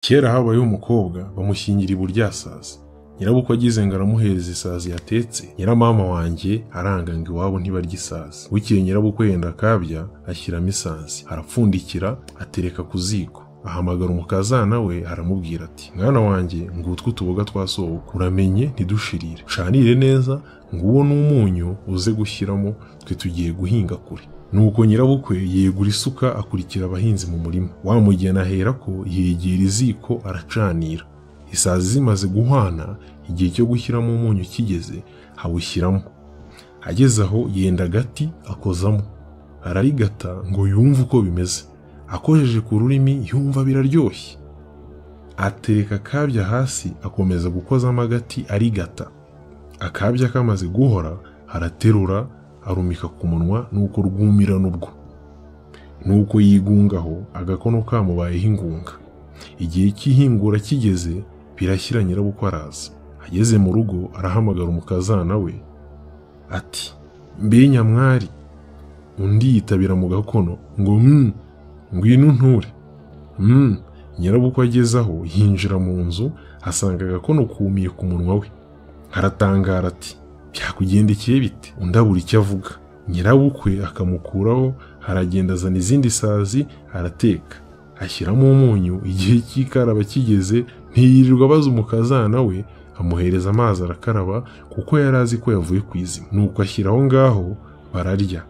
Kera habayeho umukobwa bamushyingira iburyasazi. Nyirabukwe agize ngo aramuhereza isazi yatetse, nyiramama wanjye aranga ngo iwabo ntibarya isazi. Bukeye nyirabukwe yenda akabya ashyiramo isazi, arapfundikira atereka ku ziko. Ahamagara umukazana we aramubwira ati: "Mwana wanjye, ngutwo utuboga twa sobukwe, uramenye ntidushirire, ucanire neza, nguwo n'umunyu uze gushyiramo, twe tugiye guhinga kure." Nuko nyirabukwe yegura isuka akurikira abahinzi mu murima. Wa mugeni aherako yegera iziko aracanira. Isazi zimaze guhwana, igihe cyo gushyiramo umunyu kigeze, awushyiramo. Ageze aho yenda agati akozamo, ararigata ngo yumve uko bimeze. Akojeje ku rurimi yumva biraryoshye. Atereka akabya hasi akomeza gukozamo agati arigata. Akabya kamaze guhora araterura arumika ku munwa, nuko rwumira n'ubwo. Nuko yigungaho agakono kamubayeho ingunga. Igihe cy'ihingura kigeze birashyira nyirabukwe araza. Ageze mu rugo arahamagara umukazana we ati: "Mbe nyamwari?" Undi yitabira mu gakono ngo: Ngwino unture." Nyirabukwe ageze aho yinjira mu nzu asanga agakono kumiye ku munwa we. Aratangara ati: "Byakugendekeye bite?" Undi abura icyo avuga. Nyirabukwe akamukuraho aragenda azana izindi sazi arateka, ashyiramo umunyu. Igihe cy'ikaraba kigeze ntiyirirwa abaza umukazana we, amuhereza amazi arakaraba kuko yari azi ko yavuye ku izima. Nuko ashyira aho ngaho bararya.